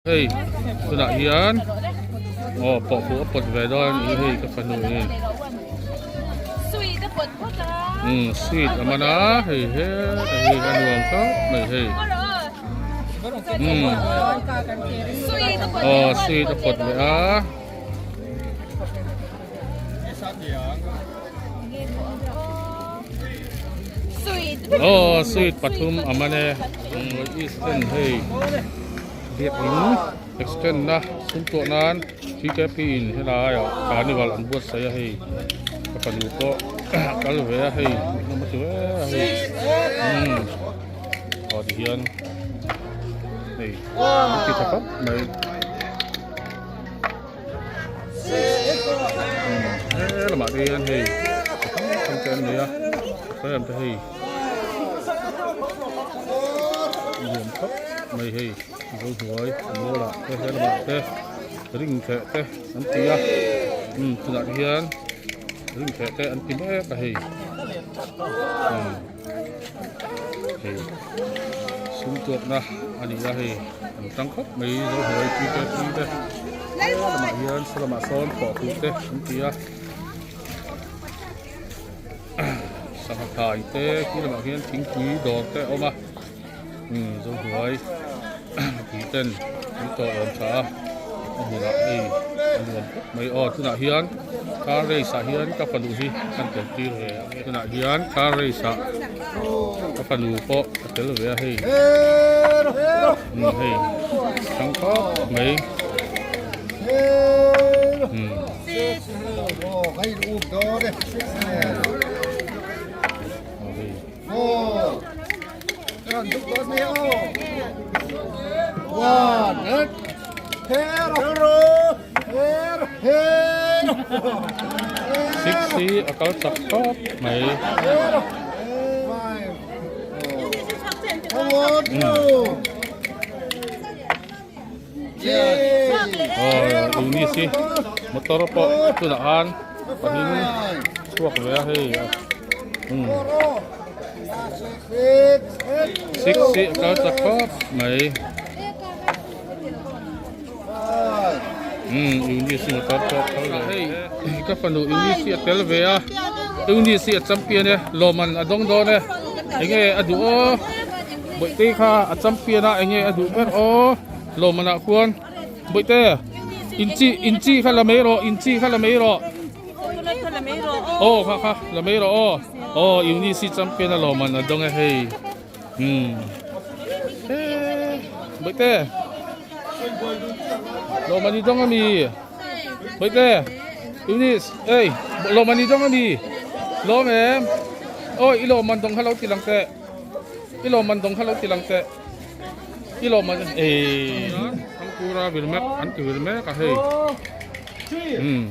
Hei tunah hian aw pawh pawh a pawt ve dawn a nih hi hei ka fanu in umm sweet a man a hei hetah hi a nuam khawp mai hei umm aw sweet a pawt leh a. Aw sweet pathum a man e eastern hei biakin extend na sum tuah nan tkp in helai ah carnival an buatsaih a hei ka fanu pawh a kal ve a hei engemaw ti ve a hei umm aw ti hian hei an ti tha khawp mai. He lamah te hian hei chi hrang hrang te an nei a sawi lam te hei nuam khawp mai hei zo hnuai mual ah te he lamah te ring thleh te an ti a umm tunah te hian ring thleh te an ti mek a hei umm hei sum tuakna a ni a hei an tang khawp mai zo hnuai chi te chi te lamah hian saw lamah sawn pawh huh te an ti a sangha kai te khi lamah hian thingpui dawr te a awm a umm zo hnuai tui ten an tawh awm tha a a hmunah hei a nuam khawp mai aw tunah hian car race ah hian ka fanu hi kan tel tir ve a tunah hian car race ah ka fanu pawh a tel ve a hei umm hei hrang khawp mai umm. Sik hi a kal chak tawp mai. Aw Eunice hi motor pawh tunah khan pahin chhuak ve a hei umm sik hi a kal chak khawp mai umm Eunice hi motor pawh a kal ve hei ka fanu Eunice hi a tel ve a Eunice hi a champion e lawmman a dawng dawn e enge a duh aw. Bawihte kha a champion a enge a duh ber aw lawmman ah khuan Bawihte inchi inchi kha la mai rawh inchi kha la mai rawh aw kha kha la mai rawh aw aw Eunice champion a lawmman a dawng e hei umm Bawihte lawmman i dawng ami Bawihte Eunice ei lawmman i dawng ami lawm em aw i lawmman dawng kha lo ti lang teh. I lawmman dawng kha lo ti lang teh. I lawmman ei. Thangkura vir mek an ti vir mek a hei. Hmm.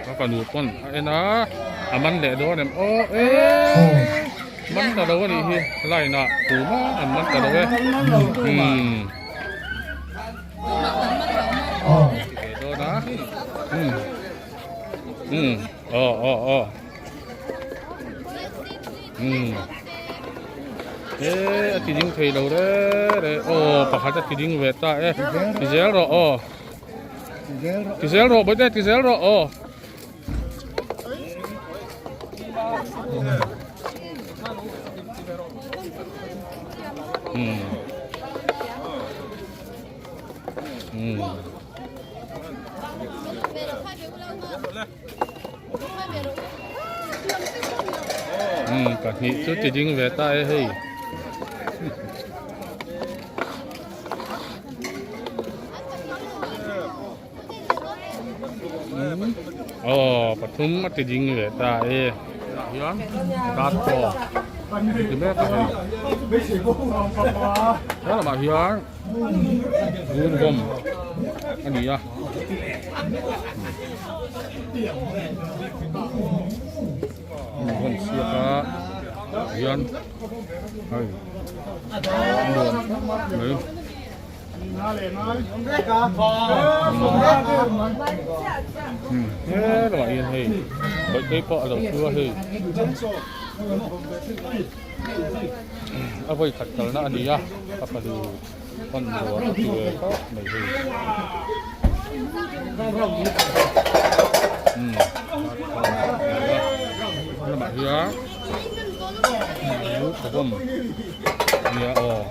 Ka fanu pawn a en a. A man leh dawn em aw e. Man ta lo anih hi line ah tuma an man ta lo e. Hmm. Ti ve dawn a. Hmm. Hmm. Aw aw aw. Umm he a ti ding thei lo re re aw pakhat a ti ding ve ta e ti zel rawh aw ti zel rawh bawihte ti zel rawh aw umm umm. Umm pahnih chu ti ding ve ta e hei. Aw pathum a ti ding ve ta e. Hian dar pawh ti mek a hei. He lamah hian vur vawm a ni a. Rawn siak a hian hei nuam mai. He lamah hian hei bawihte pawh a lo thu a hei a vawi khat kalna a ni a ka fanu. Hman nuam a ti ve khawp mai hei. Umm lamah hian lu savawm nia aw.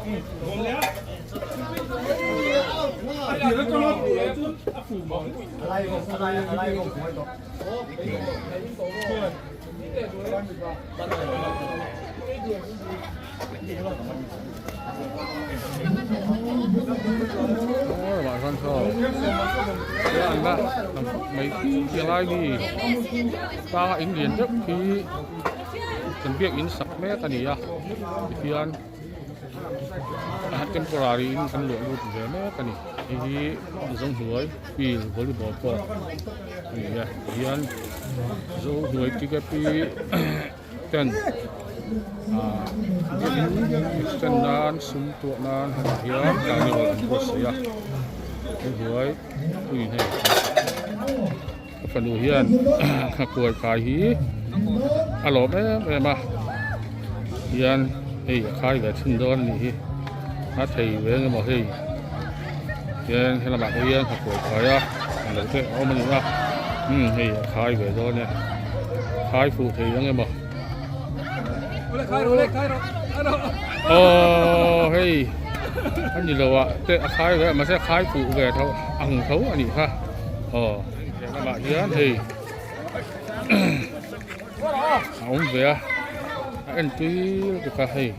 Tlanga in lian deuh khi kan biak in sak mek a ni a tihian temporary in kan luah lut ve mek a ni hei hi Zohnuai field volleyball court a ni a tihian Zohnuai ticket hi ten ah biakin extend nan sum tuah nan hetah hian carnival an buatsaih a inhnuai puiin hei a fanu hian nghakuai kai hi a lawm em em a hian hei a khai ve thin dawn a nih hi a thei ve engemaw hei hian helamah pawh hian nghakuai kai a englo te a awm a ni a umm hei a khai ve dawn e khai fuh thei ang emaw aw hei a ni lo ah te a khai ve a mahse a khai fuh ve tho ang tho a nih kha aw helamah hian hei a awm ve a a en tui lutuk a hei.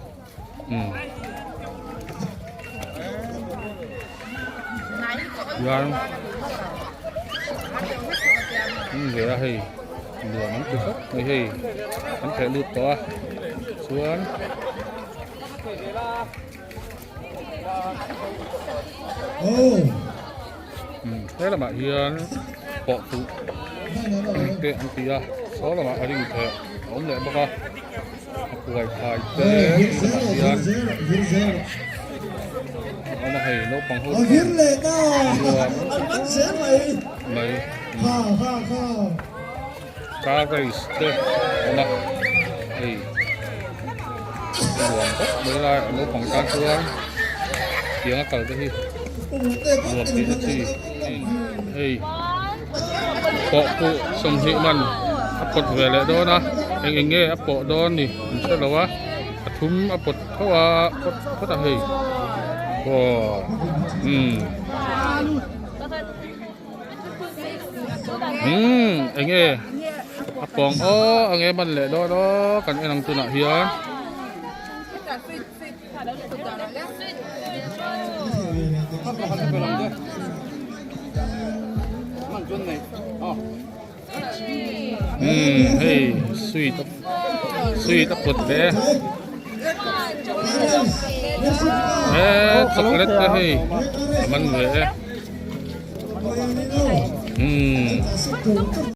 Hian an ve a hei nuam an ti khawp mai hei an theh lut tawh a chuan he lamah hian pawh fuh te an ti a saw lamah a ring theh a awm leh bawk a. A kuai khai te lamah hian a awm a hei naupang ho chuan nuam an ti khawp mai car race te a awm a hei nuam khawp mai lai a naupang tan chuan tiang a kal te hi nuam tih na chi hei. Pawh pawh 20 man a pawt ve leh dawn a eng eng nge a pawh dawn ni an hre lo a a thum a pawt tho a pawt phawt a hei aw umm umm eng nge a pawng aw a nge man leh dawn aw kan en ang tunah hian. Umm hei sweet sweet a pawt ve he chocolate te hei a man ve e umm.